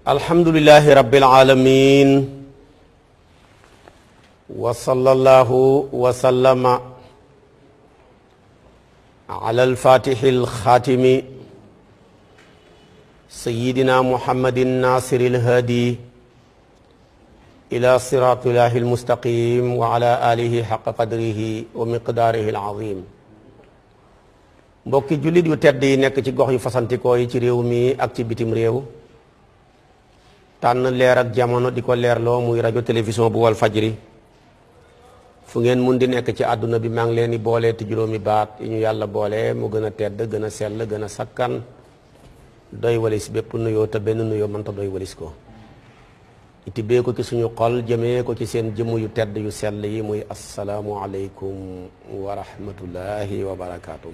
alhamdulillahi rabbil alamin wa sallallahu wa sallama ala al-fatihil khatimi sayyidina muhammadin nasiril hadi ila siratillahil mustaqim wa ala alihi haqqa qadrihi wa miqdarihi al-azim. mbokki jullit yu tedd yi nekk ci gox yu fasantikoo yi ci réew mi ak ci bitim réew, tànn leer ak jamono di ko leerloo muy rajo télévision bu wal fajri. fu ngeen mun di nekk ci àdduna bi maa ngi leen di boole te juróomi baat yi ñu yàlla boole mu gën a tedd gën a sell gën a sakkan doy walis bépp nuyoo te benn nuyoo mënta doy walis ko. tibbee ko ci suñu xol jëmee ko ci seen jëmm yu tedd yu sell yi muy asalaamu aleykum wa rahmatullahi wa barakaatu.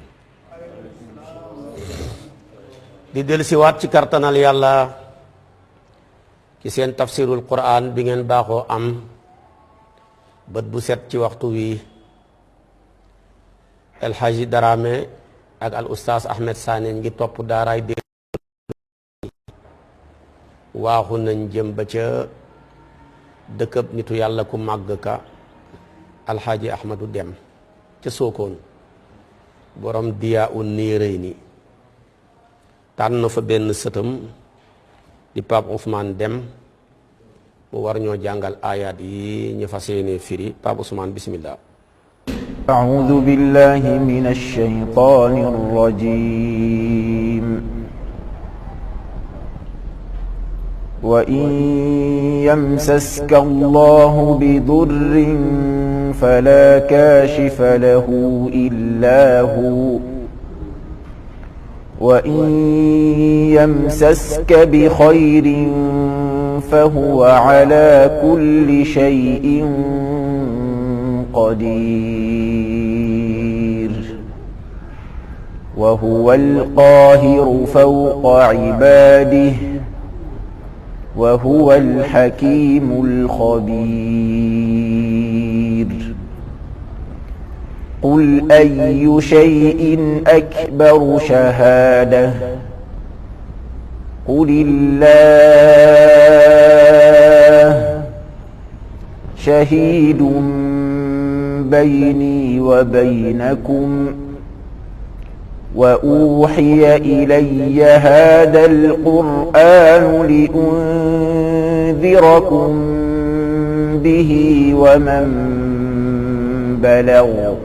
di dellusiwaat ci kartanal yàlla ci seen tafsirul quran bi ngeen baaxoo am bët bu set ci waxtu wi. El Hadji Darame ak al oustaz Ahmed Sané ngi topp daaraay dé waaxu nañ jëm ba ca dëkkëb nitu yàlla ku màgg ka alxaaji Ahmadu Dem ca Sookoon borom diyaa un nii rëy ni tànn na fa benn sëtam di Pape Ousmane Dem mu war ñoo jàngal aayaat yi ñu fas yéene firi. Pape Ousmane bismillah. a'uudu billahi minash shaytaanir rajiim. wa in yamsaska Allahu bidurrin falaa kaashifa lahu illaa hu wa in yamsaska bikhayrin fahuwa alaa kulli shay'in qadiir wa huwal qaahiru fawqa ibaadihi wa huwal hakiimul khabiir. qul ayyu shay'in akbaru shahaadatan qulillah shahiidun bayni wa baynakum wa uuhiya ilayya haadhal qur'aanu liunzirakum bihi wa man balagha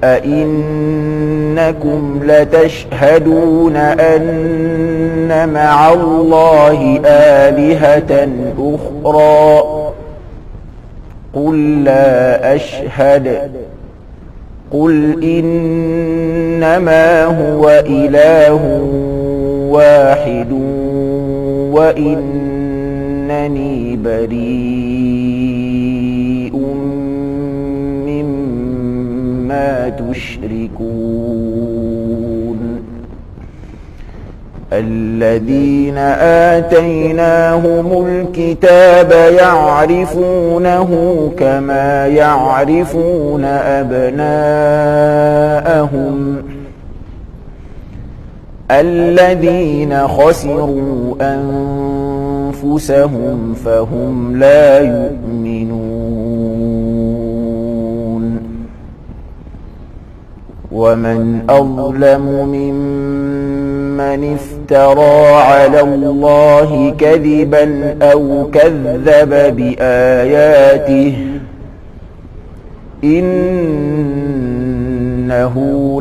أئنكم لتشهدون أن مع الله آلهة أخرى قل لا أشهد قل إنما هو إله واحد وإنني بريء مما تشركون. الذين آتيناهم الكتاب يعرفونه كما يعرفون أبناءهم الذين خسروا أنفسهم فهم لا يؤمنون. ومن أظلم ممن افترى على الله كذبا أو كذب بآياته إنه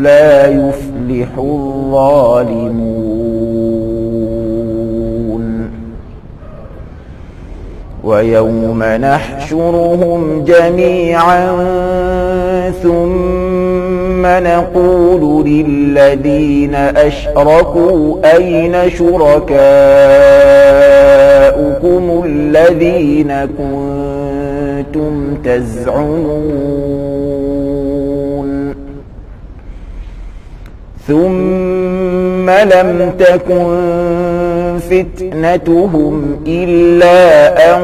لا يفلح الظالمون. ويوم نحشرهم جميعا ثم نقول للذين أشركوا أين شركاؤكم الذين كنتم تزعمون ثم لم تكن فتنتهم إلا أن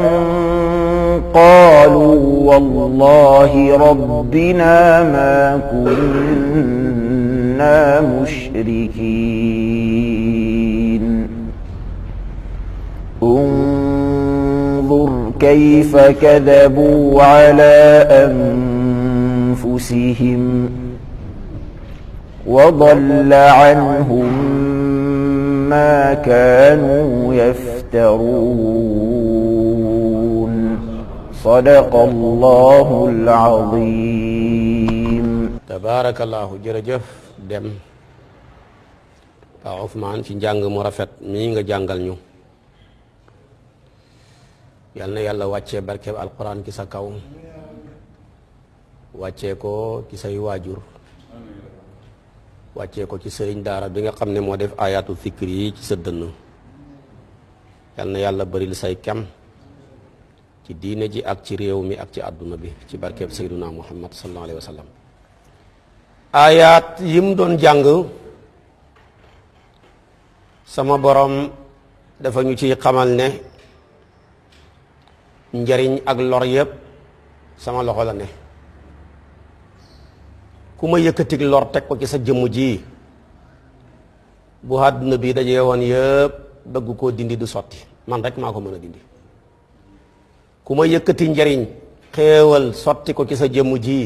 قالوا والله ربنا ما كنا مشركين. كيف كذبوا على أنفسهم وضل عنهم ما كانوا يفترون صدق الله العظيم. تبارك الله. jërëjëf dem Pa Ousmane ci njàng mu rafet mii nga jàngal ñu. yal na yàlla wàccee barkeb alquran ci sa kaw, wàccee ko ci say waajur, wàccee ko ci sëriñ daara bi nga xam ne moo def ayaatu zikri yi ci sa dënn. yal na yàlla bëril say kem ci diine ji ak ci réew mi ak ci àdduna bi ci barkeb sayyiduna muhammad sallallahu alayhi wa sallam. ayaat yim doon jàng sama borom dafa ñu ciy xamal ne njariñ ak lor yëpp sama loxo la ne. ku ma yëkkatig lor teg ko ci sa jëmm ji bu àdduna bi dajee woon yëpp bëgg koo dindi du sotti, man rek maa ko mën a dindi. ku ma yëkkati njariñ xéewal sotti ko ci sa jëmm ji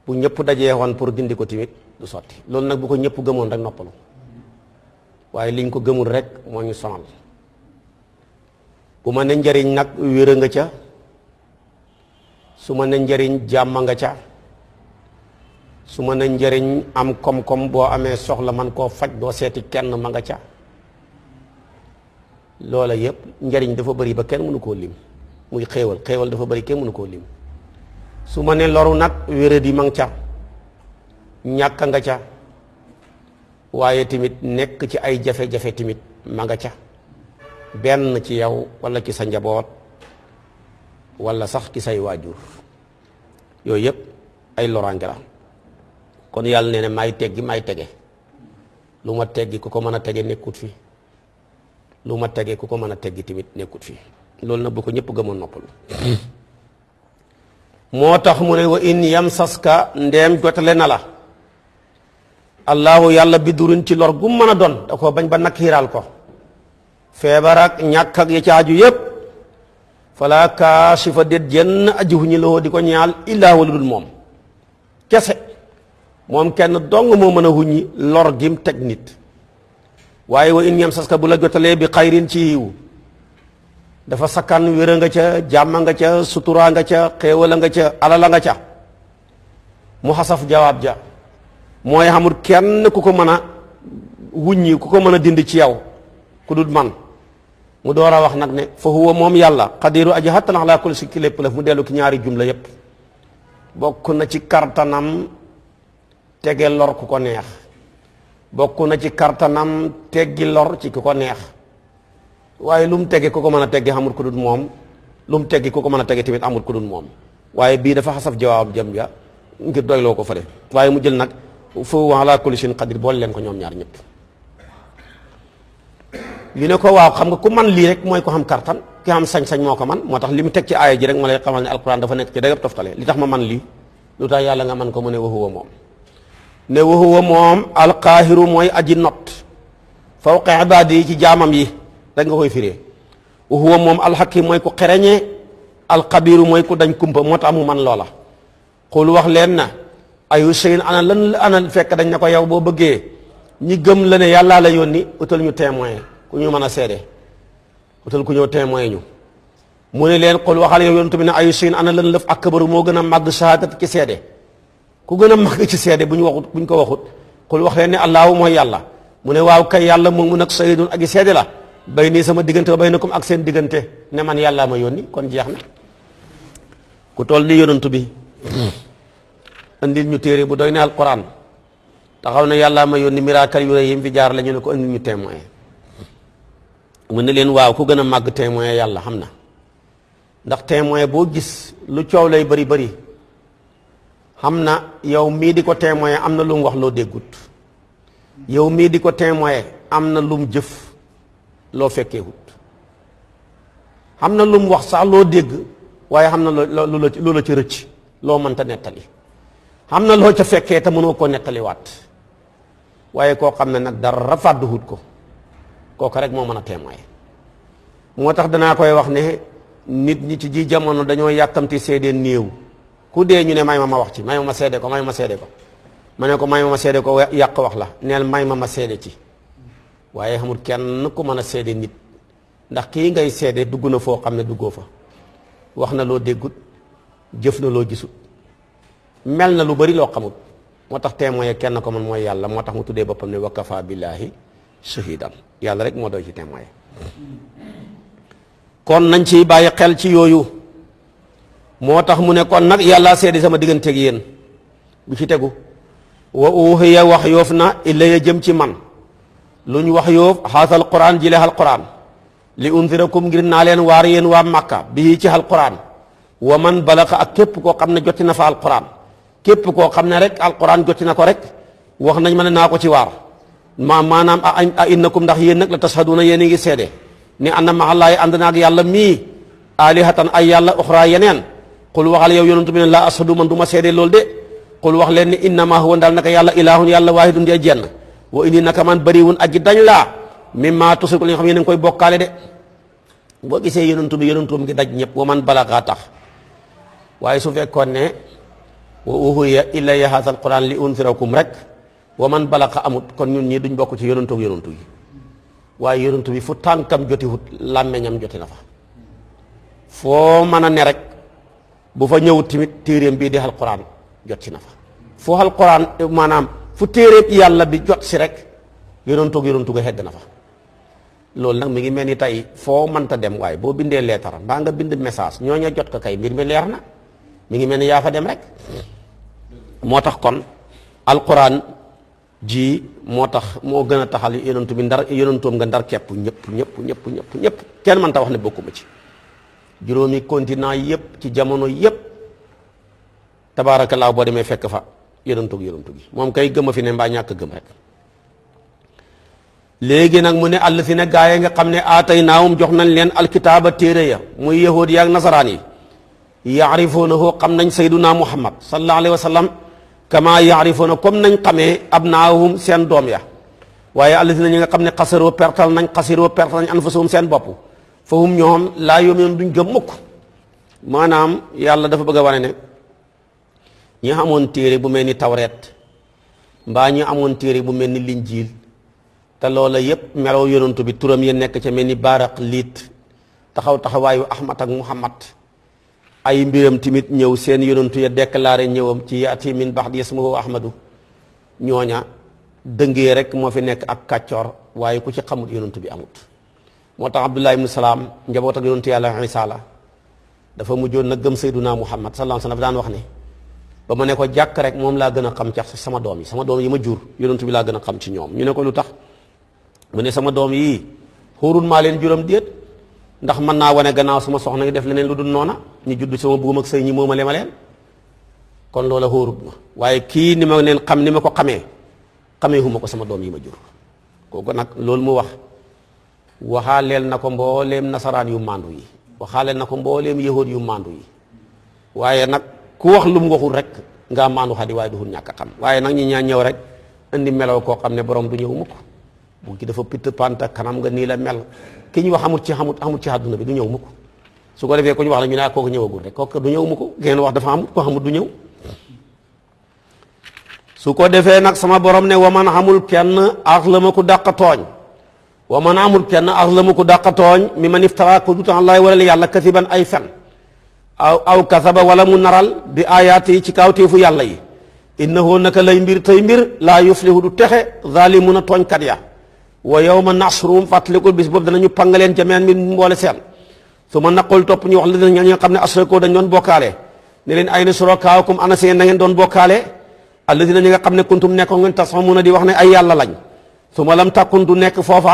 bu ñëpp dajee woon pour dindi ko tamit du sotti. loolu nag bu ko ñëpp gëmoon rek noppalu, waaye liñ ko gëmul rek moo ñu sonal. bu ma ne njariñ nag wér nga ca, su ma ne njariñ jàmm nga ca, su ma ne njariñ am koom-koom boo amee soxla man koo faj doo seeti kenn ma nga ca. loola yëpp njariñ dafa bari ba kenn mënu koo lim. muy xéewal dafa bari kenn mënu koo lim. su ma ne loru nag wéradi ma nga ca, ñàkk nga ca, waaye tamit nekk ci ay jafe-jafe tamit ma nga ca, benn ci yow walla ci sa njaboot walla sax ci say waajur. yooyu yëpp ay loraange la. kon yàlla nee na may teggi may tege. lu ma teggi ku ko mën a tege nekkut fi, lu ma tege ku ko mën a teggi tamit nekkut fi. loolu nag bu ko ñëpp gëmoon noppalu. moo tax mu ne wa in yamsaska ndeem jotale na la allahu yàlla bi durin ci lor gu mën a doon da ko bañ ba nakkiiraal ko, feebar ak ñàkk ak ya caaju yëpp, fala kaashifa déet jenn aji huñi la di ko ñaal illaa wa lu dul moom kese. moom kenn dong moo mën a huñi lor gim teg nit. waaye wa in yamsaska bu la jotalee bi xayrin ci yiw, dafa sakkan wéra nga ca, jàmm nga ca, sutura nga ca, xéewala nga ca, alala nga ca, mu xasaf jawaab ja mooy xamul kenn ku ko mën a wuññi, ku ko mën a dindi ci yow ku dul man. mu door a wax nag ne fa huwa moom yàlla xadiru aji xattan ala kulli si ki lépp la. mu dellu ki ñaari jumla yépp. bokk na ci kartanam tege lor ku ko neex, bokk na ci kartanam teggi lor ci ku ko neex. waaye lu mu tege ku ko mën a teggi xamul ku dul moom, lu mu teggi ku ko mën a tege tamit amul ku dul moom. waaye bii dafa xasaf jawaab jëm ja ngir doyloo ko fële. waaye mu jël nag fa huwa ala kulli shay'in qadir boole leen ko ñoom ñaar ñëpp. ñu ne ko waaw xam nga ku man lii rek mooy ko xam kartan, ki xam sañ-sañ moo ko man. moo tax li mu teg ci aaya ji rek ma lay xamal ne alquran dafa nekk ci dëgg toftale. li tax ma man lii lu tax yàlla nga man ko mu ne wa huwa moom. ne wa huwa moom alqaahiru mooy aji not fawqa ibaadi yi ci jaamam yi rek nga koy firee. wa huwa moom alxakim mooy ku xereñee, alxabiru mooy ku dañ kumpa, moo tax mu man loola. xul wax leen na ayu shay'in ana fekk dañ ne ko yow boo bëggee ñi gëm la ne yàllaa la yónni utal ñu témoin ku ñu mën a seede, utal ku ñëw témoin ñu. mu ne leen xul waxal yow yonent bi ne ayu shay'in ana lan lëf akbaru moo gën a màgg shahaadat ci seede. ku gën a màgg ci seede bu ñu ko waxut xul wax leen ne allahu mooy yàlla. mu ne waaw kay yàlla moom mu nag shahidun ak i seede la bay nii sama diggante ba baynakum ak seen diggante ne man yàllaa ma yónni. kon jeex na. ku toll ni yonent bi andil ñu téere bu doy ne alquran taxaw ne yàllaa ma yónni miracle yu rëy yi fi jaar la ñu ne ko andil ñu témoin. mu ne leen waaw ku gën a màgg témoin yàlla xam na. ndax témoin boo gis lu coow lay bari bari xam na yow mii di ko témoin am na lu mu wax loo déggut, yow mii di ko témoin am na lu mu jëf loo fekkeewut, xam na lu mu wax sax loo dégg waaye xam na lu la ci rëcc loo mënta nettali, xam na loo ca fekkee te mënoo koo nettaliwaat. waaye koo xam ne nag dara fàdduwut ko kooku rek moo mën a témoin. moo tax danaa koy wax ne nit ñi ci ji jamono dañoo yàkkamti seede néew ku dee ñu ne may ma wax ci may ma seede ko may ma seede ko ma ne ko may ma seede ko yàq wax la neel may ma seede ci waaye xamul kenn ku mën a seede nit ndax kii ngay seede dugg na foo xam ne duggoo fa wax na loo déggut jëf na loo gisut mel na lu bari loo xamut moo tax témoin kenn ko man mooy yàlla moo tax mu tuddee boppam ne wa kafa billaahi shahidan yàlla rek moo doy ci témoin kon nañ ci bàyyi xel ci yooyu moo tax mu ne kon nag yàlla seede sama digganteeg yéen bu ci tegu wa uhiya wax yoof na ilaya jëm ci man lu ñu wax yoof xaasal quran jile xal quran li unzirakum ngir naa leen waar yéen waa Makka bii ci xal quran wa man balaxa ak képp koo xam ne jotti na fa al quran képp koo xam ne rek al quran jotti na ko rek wax nañ ma ne naa ko ci waar maanaam a innakum ndax yéen nag la tashhaduna yéen a ngi seede ni anna maxallaayi ànd naag yàlla mii alihatan ay yàlla uxra yeneen qul waxal yow yonentu bi ne laa ashadu man du ma seede loolu de qul wax leen ni innama huwa daal naka yàlla ilahun yàlla waahidun di jenn wa inni naka man bariwun aji dañ laa mimma tusriku li nga xam yéen a ngi koy bokkaale de boo gisee yonentu bi yonentu ngi daj ñëpp wa man balagaa tax waaye su fekkoon ne wa uhiya ilayya haadha alquran li unzirakum rek wa man balaga amut kon ñun ñii duñ bokk ci yonentu yonentu yi waaye yonentu bi fu tànkam jotiwut làmmeñam joti na fa foo mën a ne rek bu fa ñëwut tamit téeréem bii di alquran jot ci na fa foo alquran maanaam fu téeréeb yàlla bi jot si rek yonentu ga xegg na fa loolu nag mi ngi mel ni tey foo mënta dem waaye boo bindee leetar mbaa nga bind message ñooña jot ko kay mbir mi leer na mi ngi mel ni yaa fa dem rek moo tax kon alquran ji moo tax moo gën a taxal yonentu bi ndar yonentoom nga ndar kepp ñëpp kenn mënta wax ne bokkuma ci juróomi continent yëpp ci jamono yëpp tabaarakallaa boo demee fekk fa yonentu gi moom kay gëm a fi ne mbaa ñàkk gëm rek léegi nag mu ne àll fi ne gaa yi nga xam ne aatay naawum jox nañ leen alkitaaba téere ya muy yahuud yi ak nasaraan yi yaarifuunahu xam nañ sayduna muhammad sallallahu alayhi wa sallam kama yaarifuuna comme nañ xamee abnaahum seen doom ya waaye àll fi ne ñi nga xam ne xasiroo pertal nañ anfusahum seen bopp fahum ñoom laa yu'minuun duñ gëm mukk maanaam yàlla dafa bëgg a wane ne ñi amoon téere bu mel ni tawreet mbaa ñi amoon téere bu mel ni linjiil te loola yépp melow yonantu bi turam yi nekk ca mel ni baaraq liit taxawaayu ahmad ak muhammad ay mbiram tamit ñëw seen yonantu ya déclaré ñëwam ci yaati min ba'di ismuhu ahmadu ñooña dëngee rek moo fi nekk ak kàccoor waaye ku ci xamut yonantu bi amut moo tax abdullah ibn salaam njaboot ak yonantu yàlla isa la dafa mujjoon nag gëm sayduna muhammad sallallahu alayhi wa sallam daan wax ne ba ma ne ko jàkk rek moom laa gën a xam ci sama doom yi ma jur yonantu bi laa gën a xam ci ñoom ñu ne ko lu tax mu ne sama doom yii xóorul maa leen juróom déet ndax mën naa wane gannaaw sama soxna ngi def leneen lu dul noona ñu judd sama buum ak sëy ñi moomale ma leen kon loola xóorut ma waaye kii ni ma leen xam ni ma ko xamee huma ko sama doom yi ma jur kooku nag loolu mu wax waxaaleel na ko mbooleem nasaraan yu mandu yi waxaaleel na ko mbooleem yahood yu mandu yi waaye nag ku wax lu mu waxul rek nga mandu xadi waaye duhul ñàkk a xam waaye nag ñi ñaa ñëw rek indi melaw koo xam ne borom du ñëw mukk bu ki dafa pitt panta kanam nga nii la mel ki ñu wax amut ci àdduna bi du ñëw mukk su ko defee ku ñu wax la ñu ne kooku ñëwagul rek kooku du ñëw mukk ngeen wax dafa amut ko xamut du ñëw su ko defee nag sama borom ne waman xamul kenn axlama ku dàq tooñ waman amul kenn axlama ku dàq tooñ mi man iftara ko dutan allahi wala yàlla kasiban ay fen aw kasaba wala mu naral bi ayaati yi ci kawteefu yàlla yi innahu naka lay mbir tey mbir laa yuflihu du texe zalimuna tooñkat ya wa yawma nasruhum fàttalikul bis boobu danañu pangaleen jameen mi mboole seen su ma naqul topp ñu wax la ñi nga xam ne asrakoo dañ doon bokkaale ne leen ayna surakaakum ana seen na ngeen doon bokkaale alladina ñi nga xam ne kuntum nekkoon ngeen tasxamuuna di wax ne ay yàlla lañ su ma lam tàkkun du nekk foofa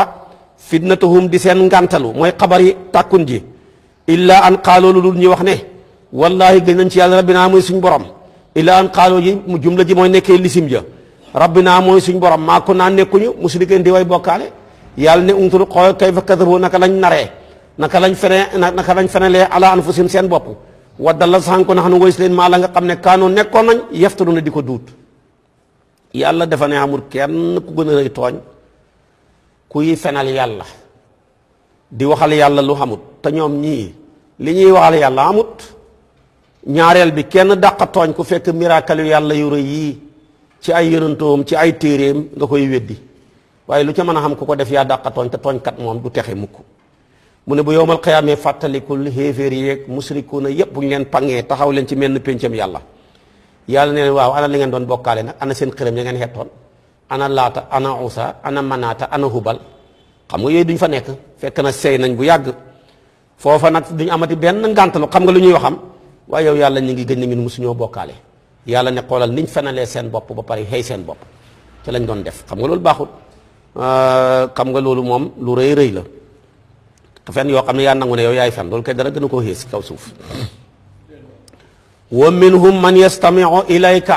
fitnatuhum di seen ngantalu mooy xabar yi tàkkun ji illa an qaaloo lu dul ñu wax ne wallahi gën nañ ci yàlla rabbinaa mooy suñ borom illa an qaaloo ji mu jumla ji mooy nekkee lisim ja rabbinaa mooy suñ borom maa ko naa nekkuñu musrikiin di way bokkaale yàlla ne untur xool kayfa kadabu naka lañ naree naka lañ fenelee ala anfusihim seen bopp waddala sànko na xam ne woy si leen maa la nga xam ne kaanoo nekkoon nañ yeftaru na di ko duut yàlla dafa ne amul kenn ku gën a rëy tooñ kuy fenal yàlla di waxal yàlla lu xamut te ñoom ñii li ñuy waxal yàlla amut. ñaareel bi kenn dàqa tooñ ku fekk miracle yu yàlla yu rëy yii ci ay yonantoom ci ay téeréem nga koy weddi waaye lu ca mën a xam ku ko def yaa dàqa tooñ te tooñkat moom du texe mukk. mu ne bu yowmal xiyaamee fàttalikul xéeféer yeeg musrikuuna yépp bu ñu leen pangee taxaw leen ci menn péncam yàlla yàlla ne waaw ana li ngeen doon bokkaale nag ana seen xërëm ya ngeen xettoon ana laata ana usa ana manaata ana hubal xam nga yooyu duñ fa nekk fekk na seey nañ bu yàgg foofa nag duñ amati benn ngàntalu xam nga lu ñuy waxam waaye yow yàlla ñu ngi gën na ñun musuñoo bokkaale yàlla ne xoolal niñ fenalee seen bopp ba pare xëy seen bopp ci lañ doon def xam nga loolu baaxul xam nga loolu moom lu rëy rëy la fen yoo xam ne yaa nangu ne yow yaay fen loolu kay dara gën a koo xées kaw suuf wa minhum man yastami'u ilayka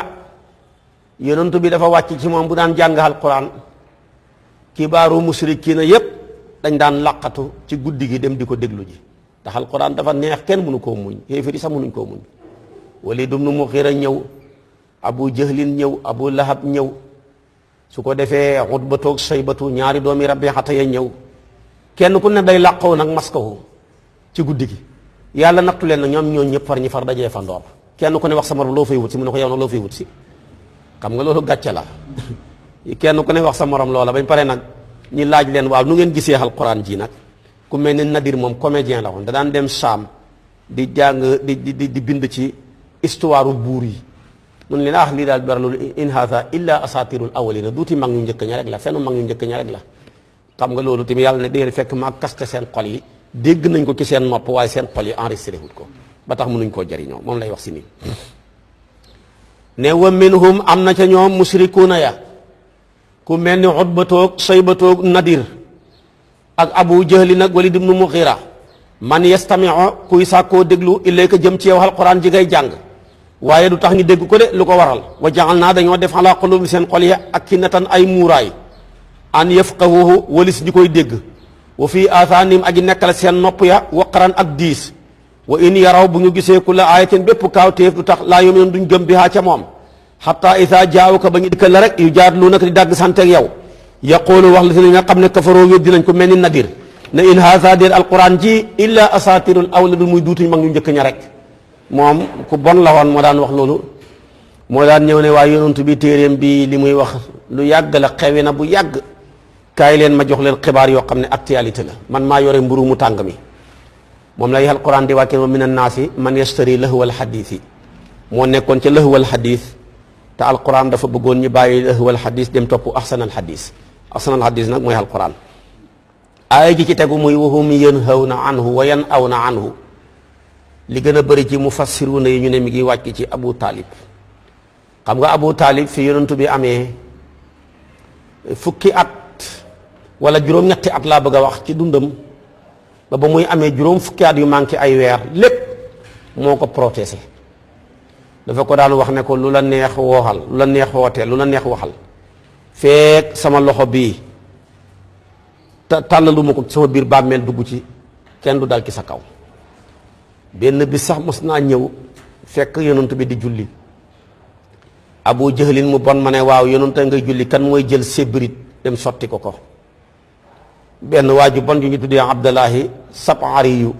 yonentu bi dafa wàcc ci moom bu daan jàng alquran kibaaru musrikiina yépp dañ daan laqatu ci guddi gi dem di ko déglu ji ndax alquran dafa neex kenn mënu koo muñ xéeféri sax mënuñ koo muñ Waliid ibnu Mughira ñëw Abu Jahlin ñëw Abu Lahab ñëw su ko defee Utbatu ak Shaybatu ñaari doomi Rabi'ata ya ñëw kenn ku ne day làqoo nag maskawu ci guddi gi yàlla nattu leen nag ñoom ñoo ñëpp far ñi far dajee fa ndoor kenn ku ne wax sa morom loo fay wut si mu ne ko yow nag loo fay wut si xam nga loolu gàcce la kenn ku ne wax sa morom loola bañ pare nag ñi laaj leen waaw nu ngeen gisee alquran ji nag ku mel ni Nadir moom comédien la woon da daan dem Saam di jàng di bind ci histoire buur yi mun leen lii daal dara loolu in haatha illa asatirul awwalina duuti mag ñu njëkk ña rek la fenn mag ñu njëkk ña rek la xam nga loolu tamit yàlla ne déedéet fekk maa kaste seen xol yi dégg nañ ko ci seen nopp waaye seen xol yi enregistré wut ko ba tax mënuñ koo jëriñoo moom lay wax si nii ne wa minhum am na ca ñoom musrikuuna ya ku mel ni Utbatoog Shaybatoog Nadir ak Abu Jahli nag Waliid ibnu Mughira man yastami'u kuy sàkkoo déglu ilayka jëm ci yow alquran ji ngay jàng waaye du tax ñu dégg ko de lu ko waral wa ja'alnaa dañoo def ala qulubi seen xol ya akinnatan ay muuraay an yafqahuhu walis di koy dégg wa fii aathaanihim aji nekkal seen nopp ya waqran ak diis wa in yaraw bu ñu gisee kulla aayatin bépp kaawteef du tax laa yu'minuun duñ gëm bihaa ca moom hatta idaa jaa'uuka ba ñu dikkal la rek yu jaadiluunaka di dàgg santeeg yow yaquulu wax la si nga xam ne kafaroo weddi nañ ko mel ni Nadir ne in haatha déet alquran ji illa asaatirul awwaliin muy duutuñ mag ñu njëkk ña rek moom ku bon la woon moo daan wax loolu moo daan ñëw ne waaye yonent bi téeréem bi li muy wax lu yàgg la xewi na bu yàgg kaay leen ma jox leen xibaar yoo xam ne actualité la man maa yore mburu mu tàng mi moom lay alquran di wàkkee wa mina naasi man yashtari lahwal xadiisi moo nekkoon ca lahwal xadiis te alquran dafa bëggoon ñu bàyyi lahwal xadiis dem topp ahsanal xadiis nag mooy alquran aaya ji ci tegu muy wa hum yanhawna anhu wa yanawna anhu li gën a bëri ci mufassiruuna yi ñu ne mi ngi wàcc ci Abu Talib xam nga Abu Talib fi yonentu bi amee fukki at wala juróom-ñetti at laa bëgg a wax ci dundam ba muy amee juróom fukki at yu manqué ay weer lépp moo ko protégé dafa ko daan wax ne ko lu la neex wooxal lu la neex wootee lu la neex waxal feek sama loxo bii tàllalu ma ko sama biir bàmmeel dugg ci kenn du dal ci sa kaw benn bi sax mos naa ñëw fekk yonent bi di julli Abu Jahlin mu bon ma ne waaw yonent ngay julli kan mooy jël sébrit dem sotti ko benn waa ju bon yu ñu tuddee Abdallahi Sab'ari yu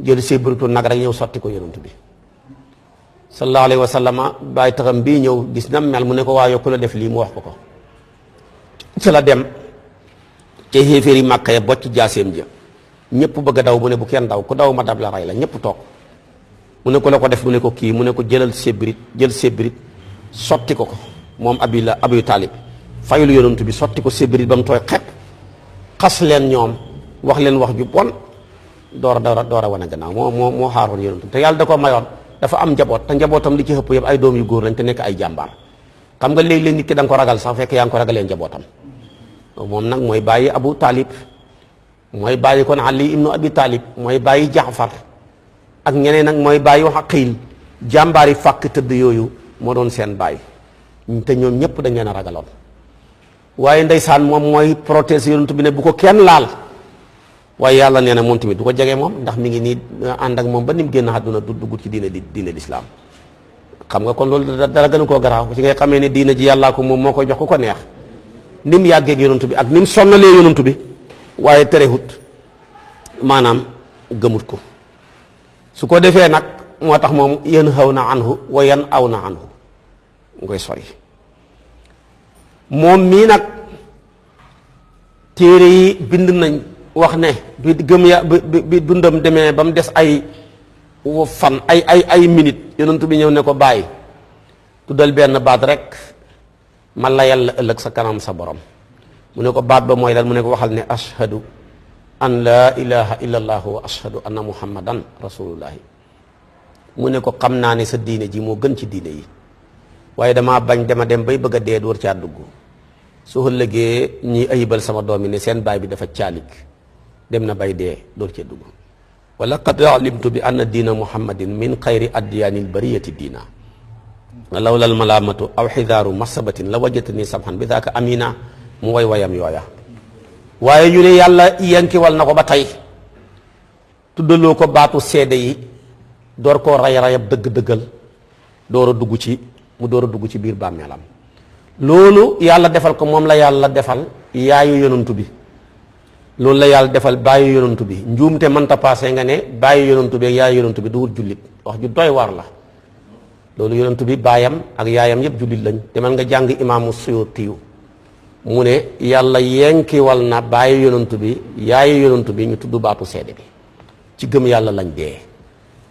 jël sébritu nag rek ñëw sotti ko yonent bi sallallahu alayhi wa sallam bàyyi taxam bii ñëw gis na mel mu ne ko waa yokku la def lii mu wax ko ci la dem ca xéeféeri Màkka ya bocc jaaseem ja ñëpp bëgg a daw mu ne bu kenn daw ku daw ma dab la rey la ñëpp toog mu ne ko la ko def mu ne ko kii mu ne ko jël sébrit sotti ko moom Abu Talib fayul yonent bi sotti ko sébrit ba mu tooy xepp xas leen ñoom wax leen wax ju bon door a wane gannaaw moo xaaroon yonent te yàlla da ko mayoon dafa am njaboot te njabootam li ci ëpp yëpp ay doom yu góor lañ te nekk ay jàmbaar xam nga léeg-léeg nit ki da nga ko ragal sax fekk yaa ngi ko ragalee njabootam moom nag mooy bàyyi Abu Talib mooy bàyyi kon Ali ibnu Abi Talib mooy bàyyi Jaafar ak ñeneen nag mooy bàyyi wax Aqiil jàmbaar yi fàkk tëdd yooyu moo doon seen bàyyi te ñoom ñëpp dañ leen a ragaloon waaye ndeysaan moom mooy protéger yonent bi ne bu ko kenn laal waaye yàlla nee na moom tamit du ko jege moom ndax mi ngi nii ànd ak moom ba ni mu génn àdduna du dugg ci diine lislaam xam nga kon loolu dara gënu koo garaaw ci ngay xamee ne diine ji yàllaa ko moom moo koy jox ku ko neex ni mu yàggeeg yonent bi ak ni mu sonnalee yonent bi waaye terewut maanaam gëmut ko su ko defee nag moo tax moom yanhawna anhu wa yan'awna anhu ngoy sori moom mii nag téere yi bind nañ wax ne bi gëm ya bi dundam demee ba mu des ay fan ay minute yonent bi ñëw ne ko bàyyi tuddal benn baat rek ma layal la ëllëg sa kanam sa borom mu ne ko baat ba mooy lan mu ne ko waxal ne ashhadu an laa ilaha illa allah wa ashhadu anna muhammadan rasulullahi mu ne ko xam naa ne sa diine ji moo gën ci diine yi waaye damaa bañ dama dem bay bëgg a dee door caa dugg su ëllëgee ñi ayibal sama doom yi ne seen baay bi dafa caalik dem na bay dee door cee dugg wa laqad alimtu bi anna diina muhammadin min xayri addiyaanil bariyati diina lawla al malaamatu aw xidaaru masabatin la wajatani samhan bi daaka amina mu way wayam yooya waaye ñu ne yàlla yankiwal na ko ba tey tuddaloo ko baatu seede yi door koo ray-rayab dëgg-dëggal door a dugg ci biir bàmmeelam loolu yàlla defal ko moom la yàlla defal yaayu yonantu bi loolu la yàlla defal bàyyi yonantu bi njuumte mënta paase nga ne bàyyi yonantu bi ak yaayu yonantu bi du wut jullit wax ju doy waar la loolu yonantu bi baayam ak yaayam yëpp jullit lañ demal nga jàng imaamu Suyuutiyu mu ne yàlla yenkiwal na bàyyi yonantu bi yaayu yonantu bi ñu tudd baatu seede bi ci gëm yàlla lañ dee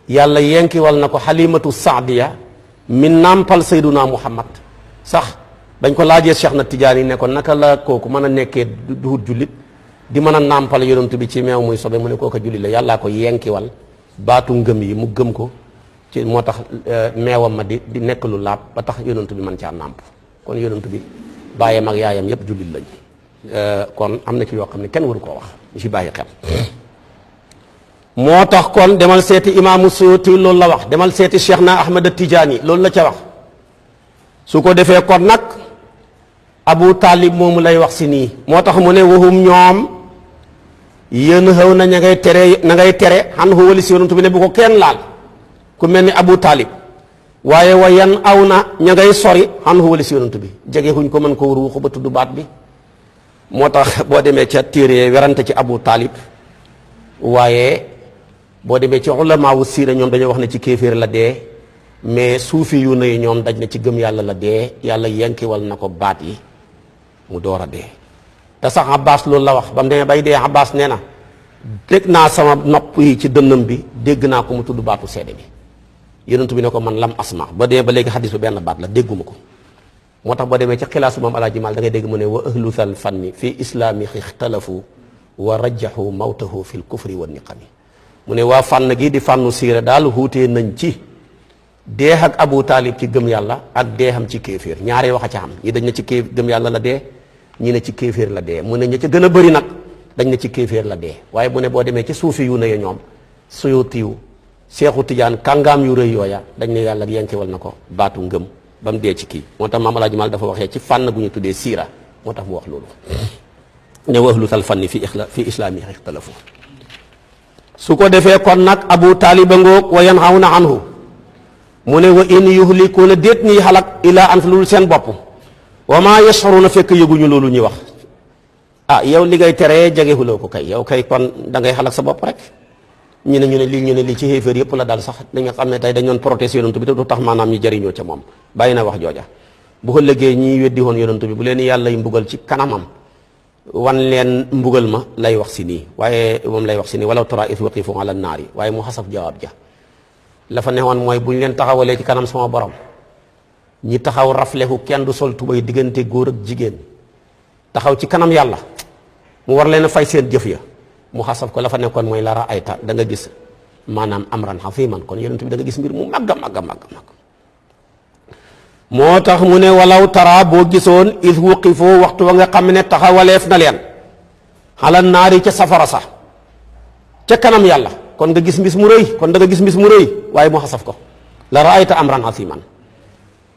yàlla yenkiwal na ko Halimatu Saadiya mi nàmpal Sayduna Muhammad sax dañ ko laajee Cheikh na Tijaani ne ko naka la kooku mën a nekkee duhut jullit di mën a nàmpal yonantu bi ci meew muy sobe mu ne kooka jullit la yàllaa ko yenkiwal baatu ngëm yi mu gëm ko ci moo tax meewam ma di nekk lu laab ba tax yonantu bi mën caa nàmp kon yonantu bi bàyyam ak yaayam yépp jullit lañ kon am na ci yoo xam ne kenn waru koo wax ñu ci bàyyi xel moo tax kon demal seeti imaamu Suyuti loolu la wax demal seeti Cheikh na Ahmad Tijaani loolu la ca wax su ko defee kon nag Abu Talib moomu lay wax si nii moo tax mu ne waxum ñoom yéen xew na ña ngay tere xan xuwali si yonantu bi ne bu ko kenn laal ku mel ni Abu Talib waaye wa yan aw na ña ngay sori xan xuwali si yonantu bi jege xuñ ko mën ko ruuxu ba tudd baat bi moo tax boo demee ca téere werante ci Abu Talib waaye boo demee ci ulama wu siira ñoom dañoo wax ne ci kéeféer la dee mais suufi yu ne ñoom daj na ci gëm yàlla la dee yàlla yenkiwal na ko baat yi mu door a dee te sax Abbas loolu la wax ba mu demee bay dee Abbas nee na dégg naa sama nopp yi ci dënnam bi dégg naa ko mu tudd baatu seede bi yonent bi ne ko man lam asma ba demee ba léegi xadis bi benn baat la dégguma ko moo tax boo demee ci xilaasu moom Alaaji Maal da ngay dégg mu ne wa ahluthal fanni fi islaami ixtalafu wa rajjahu mawtahu fi l kufri wa niqami mu ne waa fànn gi di fànnu siira daal xuutee nañ ci dee ak Abu Talib ci gëm yàlla ak dee xam ci kéeféer ñaari wax a ca xam ñi dañ na ci gëm yàlla la dee ñi ne ci kéeféer la dee mu ne ña ca gën a bëri nag dañ na ci kéeféer la dee waaye mu ne boo demee ci suufi yu ne ya ñoom Suyuutiyu Seexu Tijaan kàngaam yu rëy yooya dañ ne yàlla yenkewal na ko baatu ngëm ba mu dee ci kii moo tax Maam Alaaji Maal dafa waxee ci fànn gu ñu tuddee siira moo tax mu wax loolu ne waxlu tal fanni fi islaami ixtalafu su ko defee kon nag Abu Talib ngoog wa yanhawna anhu mu ne wa in yuhlikuuna déet ñiy xalak ilaa anfusihim seen bopp wa maa yash'uruuna fekk yëguñu loolu ñuy wax yow li ngay teree jegehuloo ko kay yow kay kon da ngay xalak sa bopp rek ñu ne lii ci xéeféer yëpp la daal sax da nga xam ne tey dañ doon protéger yonantu bi te du tax maanaam ñu jëriñoo ca moom bàyyi na wax jooja bu ëllëgee ñiy weddi woon yonantu bi bu leen yàlla y mbugal ci kanamam wan leen mbugal ma lay wax si nii waaye moom lay wax si nii walaw tara is waqifu ala naari waaye mu xasaf jawaab ja la fa newoon mooy bu ñu leen taxawalee ci kanam sama borom ñi taxaw rafleku kenn du sol tubay diggante góor ak jigéen taxaw ci kanam yàlla mu war leen a fay seen jëf ya mu xasaf ko la fa nekkoon mooy lara ayta da nga gis maanaam amran xafiman kon yonent bi da nga gis mbir mu màgg moo tax mu ne walaw tara boo gisoon is wuqifoo waxtu wa nga xam ne taxawaleef na leen xala naari ca safara sax ca kanam yàlla kon nga gis mbis mu rëy kon da nga gis mbis mu rëy waaye mu xasaf ko la raayta amran asiman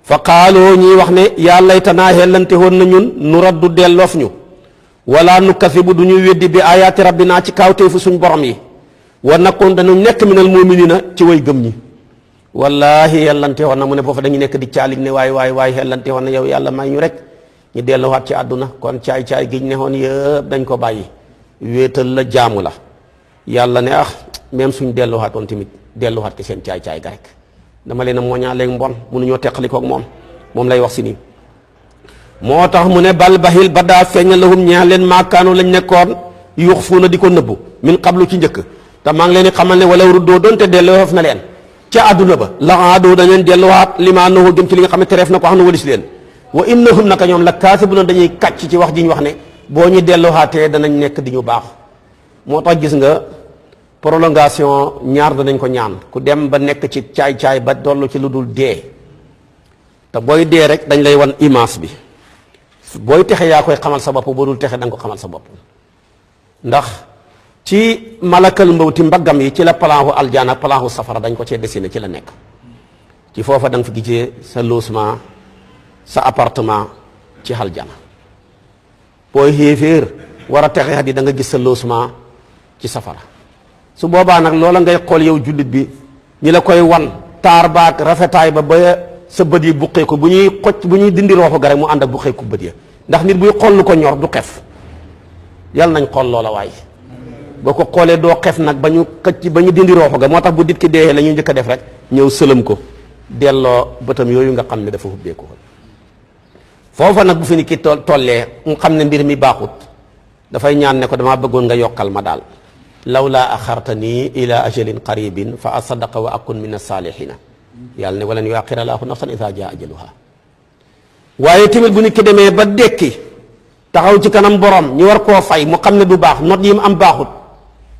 fa qaaloo ñiy wax ne yaa laytanaa xellante woon na ñun nu raddu delloof ñu wala nu kasibu du ñuy weddi bi ayaati rabbinaa ci kaawteefu suñ borom yi wa nakkoon dañu nekk minal muminina ci way gëm ñi wallahi xellante woon na mu ne foofu dañu nekk di caalig ne waay xellante woon na yow yàlla may ñu rek ñu delluwaat ci àdduna kon caay giñ ne woon yëpp dañ ko bàyyi wéetal la jaamu la yàlla ne même suñ delluwaatoon tamit delluwaat ci seen caay-caay ga rek dama leen a mooñaa léegi mbon mënuñoo teqalikoo ak moom lay wax si nii moo tax mu ne bal bahil ba daa feeñal lahum ñeex leen maakaanu lañ nekkoon yuux fuuna di ko nëbbu min qablu ci njëkk te maa ngi leen di xamal ne wala ruddoo doonte delloo na leen ca àdduna ba la aadoo dañ leen delluwaat limaa nahu jëm ci li nga xam ne tereef na ko xam ne walis leen wa innahum naka ñoom la kaasibuna dañuy kàcc ci wax ji ñu wax ne boo ñu delluwaatee danañ nekk di ñu baax moo tax gis nga prolongation ñaar danañ ko ñaan ku dem ba nekk ci caay-caay ba dollu ci lu dul dee te booy dee rek dañ lay wan image bi booy texe yaa koy xamal sa bopp boo dul texe da nga ko xamal sa bopp ndax ci malakal mbawti mbaggam yi ci la palanxu aljana ak palanxu safara dañ ko cee dessiné ci la nekk ci foofa da nga fi gisee sa logement sa appartement ci aljana booy xéeféer war a texe xat yi da nga gis sa logement ci safara su boobaa nag loola ngay xool yow jullit bi ñi la koy wan taar baak rafetaay ba sa bët yi buqeeku bu ñuy dindi rooxu ga rek mu ànd ak buqeeku bët ya ndax nit buy xool lu ko ñor du xef yàlla nañ xool loola waay boo ko xoolee doo xef nag ba ñu dindi rooxu ga moo tax bu dit ki dee la ñuy njëkk a def rek ñëw sëlëm ko delloo bëtam yooyu nga xam ne dafa hubbeeku foofa nag bu fi ni ki tollee mu xam ne mbir mi baaxut dafay ñaan ne ko damaa bëggoon nga yokkal ma daal lawlaa axartanii ila ajalin qaribin fa asadaqa wa akun min as-salihina yàlla ne walan yuaxira laahu nafsan iza jaa ajaluha waaye tamit bu nit ki demee ba dekki taxaw ci kanam borom ñu war koo fay mu xam ne du baax not yi mu am baaxut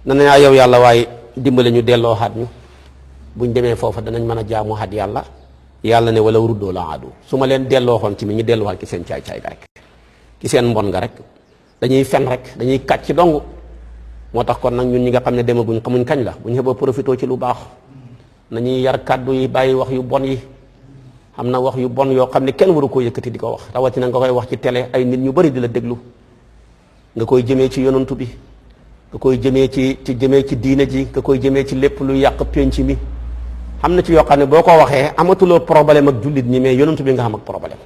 na naa yow yàlla waaye dimbale ñu delloo xaat ñu buñ demee foofa danañ mën a jaamu xaat yàlla ne wala ruddoo la aadu su ma leen delloo xoon ci mi ñu delluwaat ki seen caay-caay ga rek ki seen mbon nga rek dañuy fen rek dañuy kàcc dong moo tax kon nag ñun ñi nga xam ne demaguñ xamuñ kañ la bu ñu xeboo profité ci lu baax nañuy yar kàddu yi bàyyi wax yu bon yi am na wax yu bon yoo xam ne kenn waru koo yëkkati di ko wax rawatina nga koy wax ci télé ay nit ñu bari di la déglu nga koy jëmee ci yonantu bi nga koy jëmee ci diine ji nga koy jëmee ci lépp lu yàq penc mi am na ci yoo xam ne boo ko waxee amatuloo problème ak jullit ñi mais yonantu bi nga xam ak problème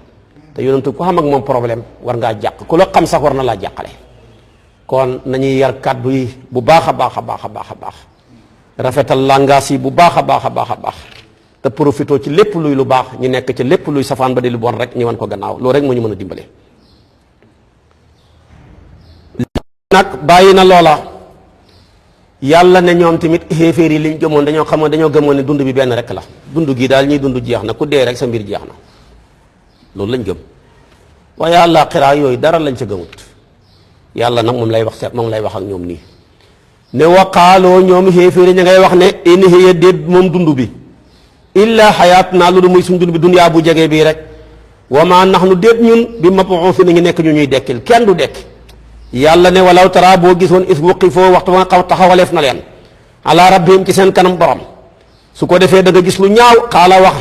te yonantu ku xam ak moom problème war ngaa jàq ku la xam sax war na laa jàqale kon nañuy yar kàddu yi bu baax a baax a baax a baax a baax rafetal langage yi bu baax a baax a baax a baax te profité ci lépp luy lu baax ñu nekk ci lépp luy safaan ba di lu bon rek ñu wan ko gannaaw loolu rek moo ñu mën a dimbale nag bàyyi na loola yàlla ne ñoom tamit xéeféer yi liñ gëmoon dañoo gëmoon ne dund bi benn rek la dund gi daal ñuy dund jeex na ku dee rek sa mbir jeex na loolu lañ gëm waaye àllaaxira yooyu dara lañ ca gëmut yàlla nag moom lay wax ak ñoom nii ne waqaaloo ñoom xéeféer ña ngay wax ne in hiya déet moom dund bi illa xayaatuna loolu muy suñ dund bi dunyaa bu jege bii rek wa ma nahnu déet ñun bi mab'uusiina ngi nekk ñu ñuy dekkil kenn du dekk yàlla ne walaw tara boo gisoon is wuqifoo waxtu ba nga xaw taxawaleef na leen ala rabbihim ci seen kanam borom su ko defee da nga gis lu ñaaw xaala wax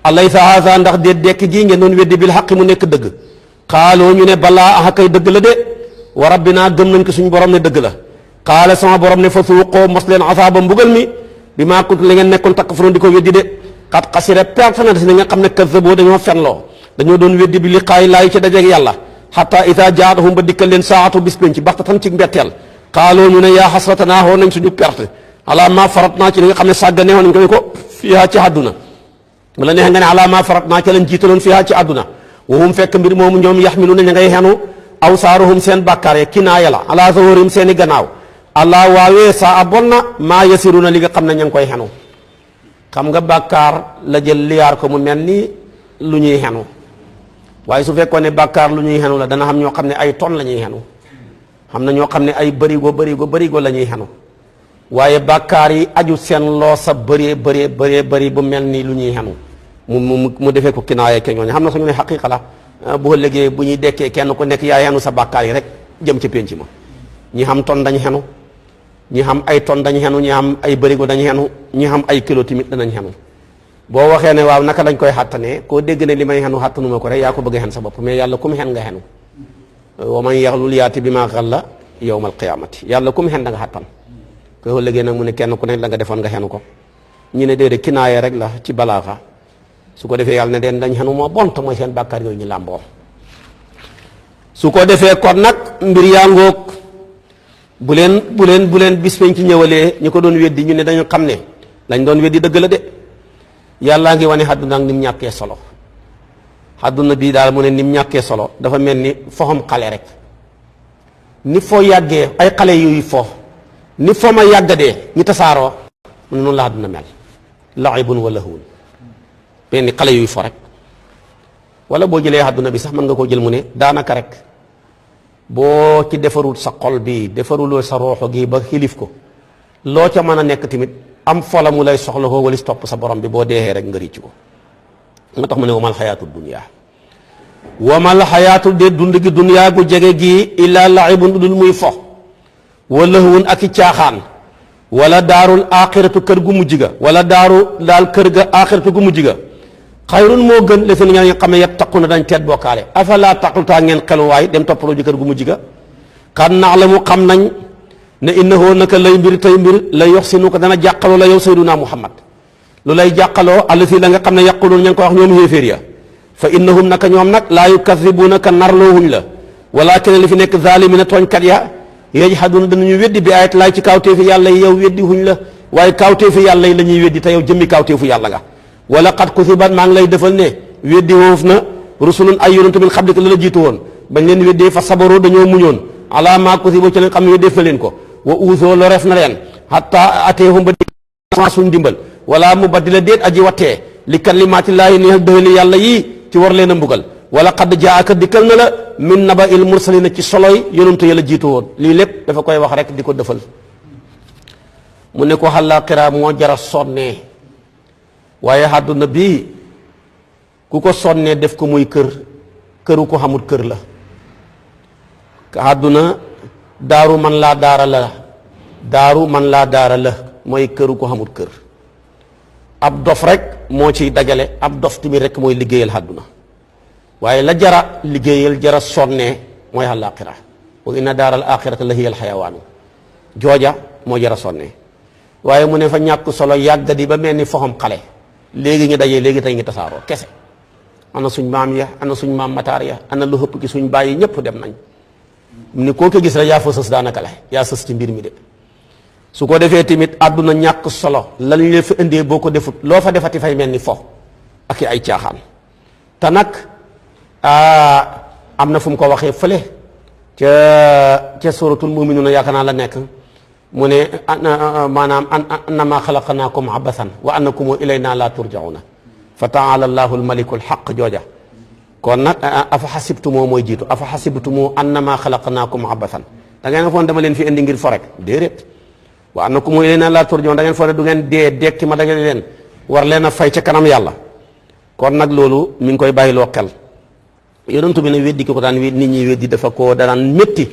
alaysa haza ndax déet dekk gii ngeen doon weddi bil xaqi mu nekk dëgg xaaloo ñu ne balaa axa kay dëgg la de wa rabbinaa gëm nañ ko suñu borom ne dëgg la xaala sama borom ne fa suuqoo mos leen asaaba mbugal mi bi maa kuntum la ngeen nekkoon takfuruun di ko weddi de xat xasira perte na si nga xam ne kazzaboo dañoo fenloo dañoo doon weddi bi liqaayi laay ci dajeeg yàlla xataa ida jaatahum ba dikkal leen saatu bis penc baxtatan ci mbetteel xaaloo ñu ne yaa xasratanaa xool nañ suñu perte ala ma farat naa ci li nga xam ne sàggane woon nañ ko fiihaa ci àdduna wala neex nga ne ala ma farat naa ci lañ jiitaloon fiihaa ci àdduna wahum fekk mbir moomu ñoom yaxmiluuna ña ngay xenu awsaaruhum seen bàkkaar ya kinaaya la ala zahurim seen i gannaaw allah waawee saa a bon na maa yasiruna li nga xam ne ña ngi koy xenu xam nga bàkkaar la jël liyaar ko mu mel ni lu ñuy xenu waaye su fekkoon ne bàkkaar lu ñuy xenu la dana xam ñoo xam ne ay ton la ñuy xenu xam na ñoo xam ne ay bërigo la ñuy xenu waaye bàkkaar yi aju seen loo sa bëri bu mel ni lu ñuy xenu mu defee ko kinaaya ke ñooñu xam na suñu ne xaqiqa la bu ëllëgee bu ñuy dekkee kenn ku nekk yaa xenu sa bàkkaar yi rek jëm ci pénc ma ñi xam ton dañ xenu ñi xam ay ton dañ xenu ñi xam ay bërigo dañ xenu ñi xam ay kilo tamit danañ xenu boo waxee ne waaw naka lañ koy xàttanee koo dégg ne li may xenu xàttanuma ko rek yaa ko bëgg a xen sa bopp mais yàlla kum xen nga xenu wa man yaxlul yaati bi maa xalla yawmal qiyaamati yàlla kum xen da nga xàttan ko léegi nag mu ne kenn ku ne la nga defoon nga xenu ko ñu ne déedéet kinaaye rek la ci balaaxa su ko defee yàlla ne den dañ xenu moo bon te mooy seen bàkkaar yooyu ñu làmboo su ko defee kon nag mbir yaa ngoog bu leen bis peñ ci ñëwalee ñu ko doon weddi ñu ne dañu xam ne lañ doon weddi dëgg la de yàllaa ngi wane àdduna ak ni mu ñàkkee solo àdduna bii daal mu ne ni mu ñàkkee solo dafa mel ni foxam xale rek ni foo yàggee ay xale yuy fo ni foo ma yàggadee ñu tasaaroo mu ne noonu la àdduna mel laibun wa lahwun mel ni xale yuy fo rek wala boo jëlee àdduna bi sax mën nga koo jël mu ne daanaka rek boo ci defarul sa xol bi defaruloo sa rooxo gi ba xilif ko loo ca mën a nekk tamit am fola mu lay soxla ko walis topp sa borom bi boo deexee rek nga ricc ko moo tax mu ne wamal xayaatu dunya wamal xayaatu de dund gi dunya gu jege gi illa laibun dul muy fo wa lahwun ak i caaxaan wala daarul axiratu kër gu mujj ga wala daaru daal kër ga axiratu gu mujj ga xayrun moo gën la seen ñaa nga xam ne yattaqu na dañ teet bokkaale afala taqultaa ngeen xeluwaay dem toppaloo ji kër gu mujj ga kan nax la mu xam nañ ne innahu naka lay mbir tey mbir lay yox si nu ko dana jàqaloo la yow sayduna muhammad lu lay jàqaloo àll si la nga xam ne yaquluun ña ngi ko wax ñoom xéeféer ya fa innahum naka ñoom nag laa yukadibuunaka narloohuñ la walakin li fi nekk zalimina tooñkat ya yajhaduuna danañu weddi bi ayat laay ci kawteefi yàlla yi yow weddi huñ la waaye kawteefi yàlla yi la ñuy weddi te yow jëmmi kawteefu yàlla nga wala qad kusibat maa ngi lay defal ne weddi woof na rusulun ay yonent min qablika la la jiitu woon bañ leen weddee fa sabaroo dañoo muñoon ala maa kusibu ci leen xam ne weddeef na leen ko wa uusoo lo ref na leen hatta ateehum ba di suñ dimbal wala mu baddila déet aji wattee li kalimaatillaahi neex dëhali yàlla yii ci war leen a mbugal wala qad jaaka dikkal na la min naba il mursalina ci soloy yonentu yàlla jiitu woon lii lépp dafa koy wax rek di ko defal mu ne ko àllaaxira moo jara sonnee waaye àdduna bii ku ko sonnee def ko muy këru ko xamul kër la àdduna daaru man laa daara la daaru man laa daara la mooy këru ko xamul kër ab dof rek moo ciy dajale ab dof tamit rek mooy liggéeyal àdduna waaye la jara liggéeyal jara sonnee mooy àllaaxira wa inna daaral aaxirata la hiya al xayawaanu jooja moo jara sonnee waaye mu ne fa ñàkk solo yàggadi ba mel ni foxam xale léegi ñu dajee léegi tey ngi tasaaroo kese ana suñ maam ya ana suñ maam mataar ya ana lu hëpp ki suñ bàyyi ñëpp dem nañ ni koo ko gis rek yaa fa sës daanaka la yaa sës ci mbir mi de su ko defee tamit àdduna ñàkk solo lan leen fa indee boo ko defut loo fa defati fay mel ni fo ak ay caaxaan te nag am na fu mu ko waxee fële ca suratul muminuuna yaakaar naa la nekk mu ne maanaam annama xalaqnaakum abathan wa annakum ilayna la turjauna fa taala allahu almaliku alxaq jooja kon nag afa xasibtumoo mooy jiitu afa xasibtumoo annama xalaqnaakum abathan da ngeen foon dama leen fi indi ngir fo rek déedéet wa annakum ilayna la turjauna da ngeen foon ne du ngeen dee dekki ma da ngeen leen war leen a fay ca kanam yàlla kon nag loolu mi ngi koy bàyyiloo xel yonentu bi ne weddi ki ko daan nit ñi weddi dafa ko daan métti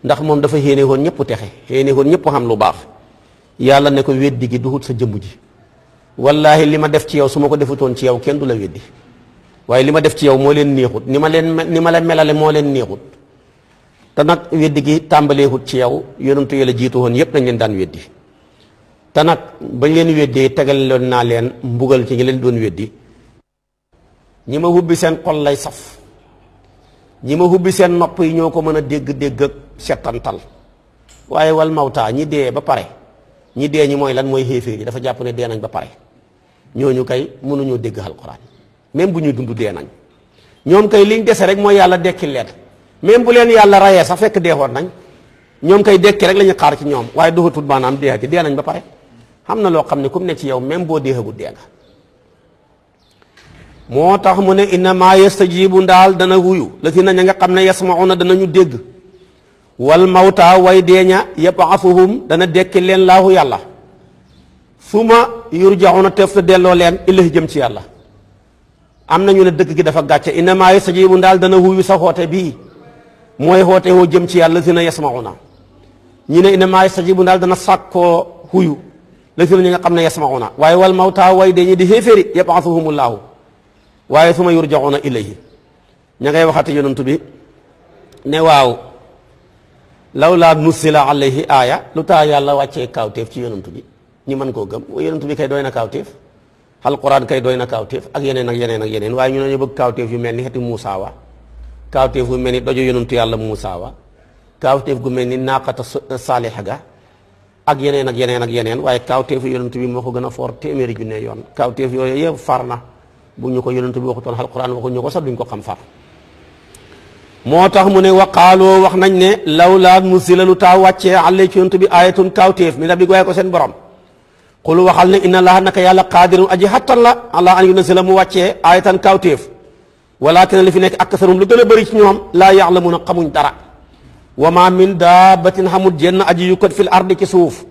ndax moom dafa xéene woon ñëpp texe xéene woon ñëpp xam lu baax yàlla ne ko weddi gi duhut sa jëmm ji wallahi li ma def ci yow su ma ko defutoon ci yow kenn du la weddi waaye li ma def ci yow moo leen neexut ni ma la melale moo leen neexut te nag weddi gi tàmbaleexut ci yow yonentu yi la jiitu woon yëpp dañ leen daan weddi te nag bañ leen weddee tegal leen naa leen mbugal ci ñi leen doon weddi ñi ma hubbi seen xol lay saf ñi ma hubbi seen nopp yi ñoo ko mën a dégg-dégg ak settantal waaye wal mawtaa ñi dee ba pare ñi dee ñi mooy lan mooy xéeféer yi dafa jàpp ne dee nañ ba pare ñooñu kay mënuñoo dégg alquran même bu ñuy dund dee nañ ñoom kay liñ dese rek mooy yàlla dekki leen même bu leen yàlla rayee sax fekk deexoon nañ ñoom kay dekki rek la ñu xaar ci ñoom waaye doxatul maanaam dee gi dee nañ ba pare xam na loo xam ne comme ne ci yow même boo deexagul dee nga moo tax mu ne innama yastajibu ndaal dana wuyu la si na ña nga xam ne yasmauna danañu dégg wal mawta way deeña yab'athuhum dana dekki leen laahu yàlla suma yurjauna tef ta delloo leen illahi jëm ci yàlla am nañu ne dëkk gi dafa gàcce innama yastajibu ndaal dana wuyu sa xoote bii mooy xoote woo jëm ci yàlla la si na yasmauna ñi ne innama yastajibu ndaal dana sàkkoo wuyu la si na ñi nga xam ne yasmauna waaye wal mawta way deeña di xéeféeri yab'athuhumullahu waaye suma yurjauna ilayhi ña ngay waxati yonantu bi ne waaw lawlaa nusila alayhi aaya lu tax yàlla wàccee kaawteef ci yonantu bi ñi mën koo gëm yonantu bi kay doy na kaawteef alquran kay doy na kaawteef ak yeneen ak yeneen ak yeneen waaye ñu ne ñu bëgg kaawteef yu mel ni xeti Muusaa wa kaawteef gu mel ni dojo yonantu yàlla Muusaa wa kaawteef gu mel ni naaqata saaliha ga ak yeneen waaye kawteefu yonent bi moo ko gën a foor téeméeri junne yoon kawteef yooyu yëpp far na bu ñu ko yonent bi waxutoon alquran waxuñu ko sax duñ ko xam far moo tax mu ne waqaaloo wax nañ ne lawlaa nuzila lu taa wàccee àllee ci yonent bi ayatun kawteef mi rabbi waaye ko seen borom xul waxal ne inna allaha naka yàlla qaadirun aji xattan la allah an yunzila mu wàccee ayatan kawteef walakin li fi nekk aksarum lu gën a bëri ci ñoom laa ya'lamuuna xamuñ dara wa ma min daabatin xamul jenn aji yukkat fil ardi ci suuf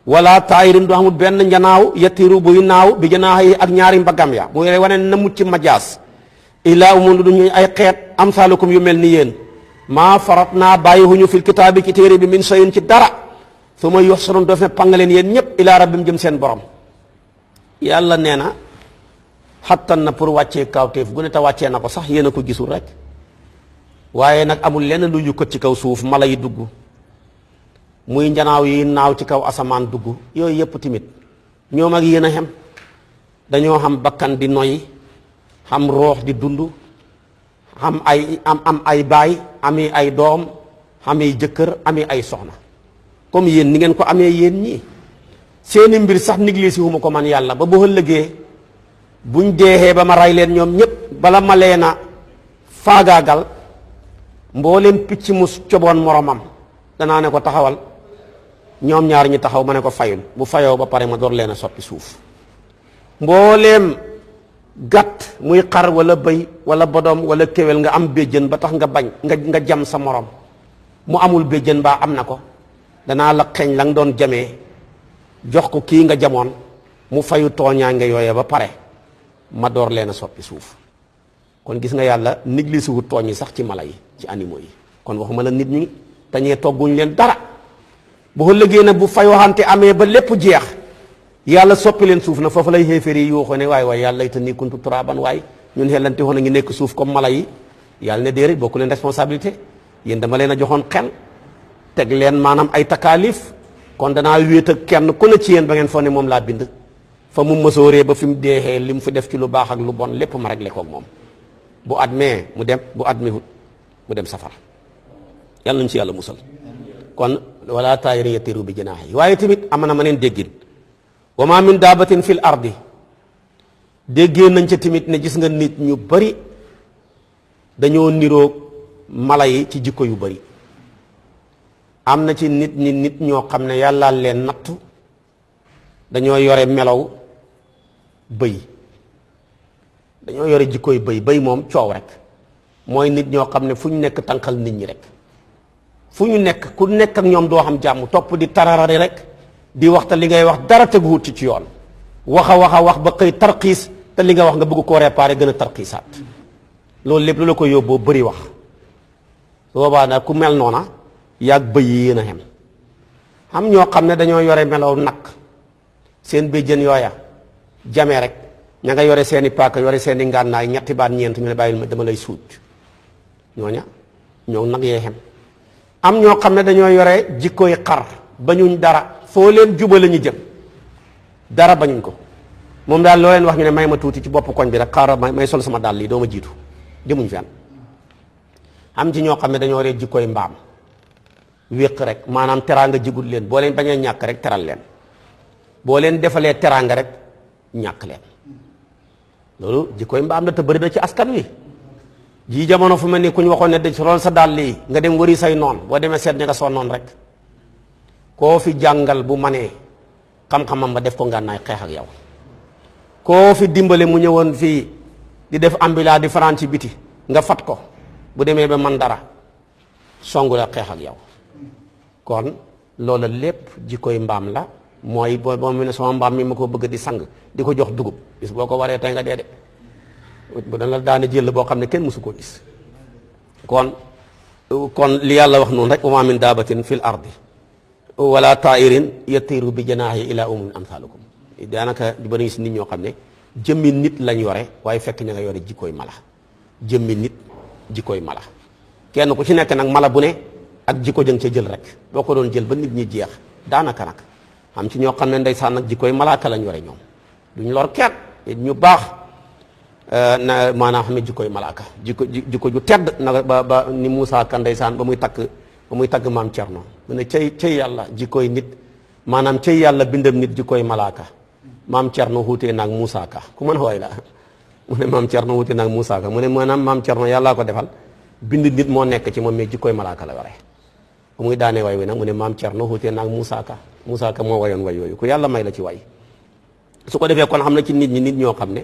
wala taayirin du xamul benn njanaaw yatiru buy naaw bi janaax yi ak ñaari mbaggam ya bu wane na mucc majaas illaa umun lu duñu ay xeet amsaalukum yu mel ni yéen maa farat naa bàyyihuñu fil kitaabi ci téere bi min shay'in ci dara su ma yuxsarun doof ne pangaleen yéen ñëpp ilaa rabbim jëm seen borom yàlla nee na xattan na pour wàccee kawteef gu ne te wàccee na ko sax yéen a ko gisul rek waaye nag amul lenn lu yukkat ci kaw suuf mala yi dugg muy njanaaw yi naaw ci kaw asamaan dugg yooyu yëpp tamit ñoom ak yéen a xem dañoo xam bakkan di noyyi xam roox di dund xam ay baay ami ay doom ami jëkkër ami ay soxna comme yéen ni ngeen ko amee yéen ñii seeni mbir sax négligé huma ko man yàlla ba bu ëllëgee buñ deexee ba ma rey leen ñoom ñëpp bala ma leen a faagaagal mbooleem picc mu coboon moromam danaa ne ko taxawal ñoom ñaar ñi taxaw ma ne ko fayul bu fayoo ba pare ma door leen a soppi suuf mbooleem gàtt muy xar wala bëy wala bodom wala kéwél nga am béjjën ba tax nga bañ nga jam sa morom mu amul béjjën baa am na ko danaa la xeeñ la nga doon jamee jox ko kii nga jamoon mu fayu tooñaange yooye ba pare ma door leen a soppi suuf kon gis nga yàlla négligé wu tooñ yi sax ci mala yi ci animaux yi kon waxuma la nit ñi dañee togguñ leen dara bu ëllëgee nag bu fayoxante amee ba lépp jeex yàlla soppi leen suuf na foofu lay xéeféer yi yuuxoo ne waay yàlla ita nii kuntu turaban waay ñun xellante woon a ngi nekk suuf comme mala yi yàlla ne déedéet bokku leen responsabilité yéen dama leen a joxoon xel teg leen maanaam ay takaalif kon danaa wéet ak kenn ku ne ci yéen ba ngeen foog ne moom laa bind fa mu mësooree ba fi mu deexee li mu fi def ci lu baax ak lu bon lépp ma réglé koog moom bu admee mu dem bu admewut mu dem safara yàlla nañu ci yàlla musal kon wala taayirin yatiru bi janaahi waaye tamit am na ma neen déggin wa ma min daabatin fil ardi déggee nañ ca tamit ne gis nga nit ñu bari dañoo niroog mala yi ci jikko yu bari am na ci nit ñoo xam ne yàlla leen nattu dañoo yore melow bëy dañoo yore jikkoy bëy moom coow rek mooy nit ñoo xam ne fu ñu nekk tànqal nit ñi rek fu ñu nekk ku nekk ak ñoom doo xam jàmm topp di tararari rek di waxta li ngay wax dara teguwut ci yoon wax a wax ba xëy tarxiis te li nga wax nga bëgg koo réparé gën a tarxiisaat loolu lépp lu la ko yóbboo bëri wax boobaa nag ku mel noona yàgg bëy yi yéen a xem xam ñoo xam ne dañoo yore melow nag seen béjjën yooya jamee rek ña nga yore seeni paaka yore seeni ngànnaay ñetti baat ñeent ñu ne bàyyil ma dama lay suuj ñooña ñoo nag yee xem am ñoo xam ne dañoo yore jikkoy xar bañuñ dara foo leen jubale ñu jëm dara bañuñ ko moom daal loo leen wax ñu ne may ma tuuti ci bopp koñ bi rek xaaral may sol sama dàll yi doo ma jiitu jëmuñ fenn am ci ñoo xam ne dañoo yore jikkoy mbaam wéq rek maanaam teraanga jigul leen boo leen bañee ñàkk rek teral leen boo leen defalee teraanga rek ñàkk leen loolu jikkoy mbaam la te bëri na ci askan wi jii jamono fu mel ni ku ñu waxoon ne dañ sol sa dàll yi nga dem wëri say noon boo demee seet ña nga sonnoon rek koo fi jàngal bu manee xam-xamam ba def ko ngànnaay xeex ak yow koo fi dimbale mu ñëwoon fii di def ambila di faran ci biti nga fat ko bu demee ba man dara songu la xeex ak yow kon loola lépp jikkoy mbaam la mooy boo mu ne sama mbaam mi ma ko bëgg di sang di ko jox dugub bis boo ko waree tey nga dee de bu dana daane jël boo xam ne kenn mësu koo gis kon li yàlla wax noonu rek wa ma min daabatin fil ardi wala tairin yatiru bi janaahi ila umun amsalukum daanaka di bëri si nit ñoo xam ne jëmmi nit lañ yore waaye fekk ña nga yore jikkooy mala jëmmi nit jikkooy mala kenn ku ci nekk nag mala bu ne ak jikko jëng ca jël rek boo ko doon jël ba nit ñi jeex daanaka nag am ci ñoo xam ne ndeysaan nag jikkooy malaaka lañ yore ñoom duñ lor kenn ñu baax na maanaam xam ne jikkooy malaaka jikko ju tedd na ba ni Moussa Ka ndeysaan ba muy tagg maam Cerno mu ne cay yàlla jikkooy nit maanaam ci yàlla bindam nit ji koy malaaka maam Cerno wuutee naag Muusaa Ka ku mën way la mu ne maam Cerno wuutee naag Muusaa Ka mu ne maanaam maam Cerno yàllaa ko defal bind nit moo nekk ci moom mais ji koy malaaka la ware bu muy daanee way wi nag mu ne maam Cerno wuutee naag Muusaa Ka moo wayoon way yooyu ku yàlla may la ci way su ko defee kon xam na ci nit ñi nit ñoo xam ne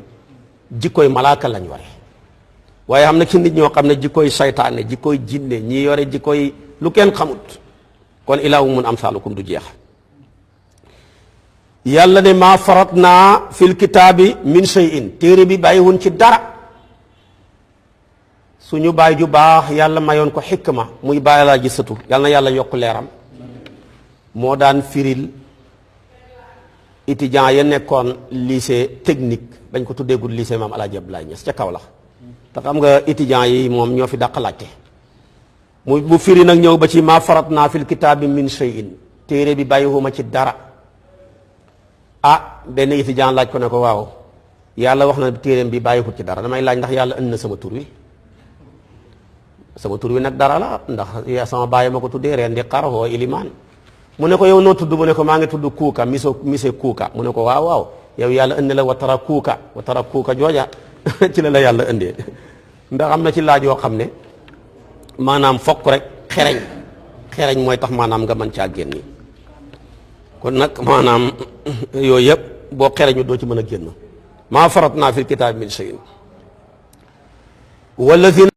jikkoy malaaka lañ ware waaye xam na ci nit ñoo xam ne jikkoy saytaane jikkoy jinne ñi yore jikkoy lu kenn xamut kon ilaahumun amsaalukum du jeex yàlla ne maa farat naa fil kitaabi min shay'in téere bi bàyyiwun ci dara suñu baay ju baax yàlla mayoon ko xikma muy bàyyi laa ji sëtu yàlla na yàlla yokk leeram moo daan firil étudiants ya nekkoon lycée technique dañ ko tuddeegul lycée maam Alaaji Abdoulaye Niass ca Kaolack te xam nga étudiants yi moom ñoo fi dàq laajte mu firi nag ñëw ba ci maa farat naa fil kitaabi min shay'in téere bi bàyyiwuma ci dara benn étudiant laaj ko ne ko waaw yàlla wax na téereem bi bàyyiwut ci dara damay laaj ndax yàlla indi na sama tur wi nag dara la ndax sama bàyyi ma ko tuddee ren di xar woo ilimaan mu ne ko yow noo tudd mu ne ko maa ngi tudd kuuka mise kuuka mu ne ko waaw yow yàlla indi la watara kuuka jooja ci la yàlla indee ndax am na ci laaj yoo xam ne maanaam fokk rek xereñ mooy tax maanaam nga mën caa génn kon nag maanaam yooyu yëpp boo xereñu doo ci mën a génn maa farat naa fil kitaabi min shay'in